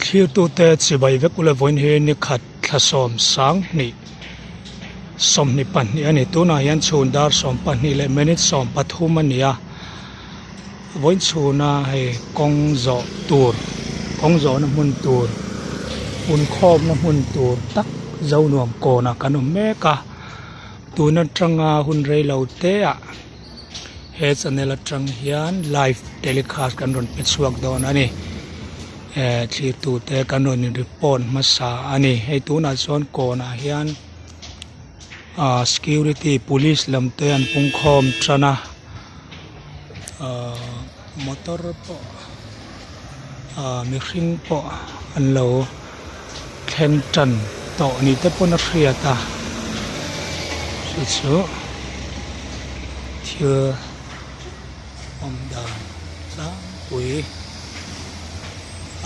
Thirtute chibai vek ula vawiin hi ni khat thla sawm sang hnih sawmhnih pahnih a ni. Tunah hian chhun dar sawm pahnih leh minute sawm pathum a ni a, vawiin chhuna hei kawng zawh tur kawng zawhna hmun tur punkhawmna hmun tur tak Zonuam kawnah kan awm mek a, tun atanga hun rei lo te ah. He channel atang hian live telecast kan rawn pe chhuak dawn a ni eh thlir tute kan rawn in report hmasa a ni hei tunah chuan kawnah hian ah security police lam te an pungkhawm tan a ah motor pawh ah mihring pawh an lo thleng tan tawh ni te pawn a hriat a chu chu thil awm dan tlangpui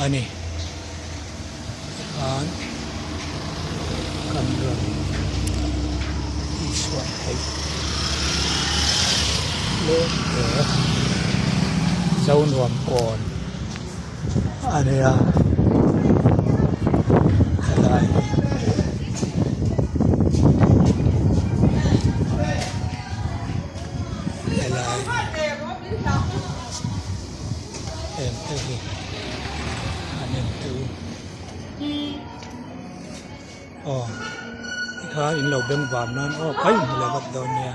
a ni tikhan kan rawn tihchhuah theih tlem te Zonuam kawn. A nia helai hi helai em te hi an en teh u aw tikhan in lo beng var nan aw ka inhmu leh vak dawn nia.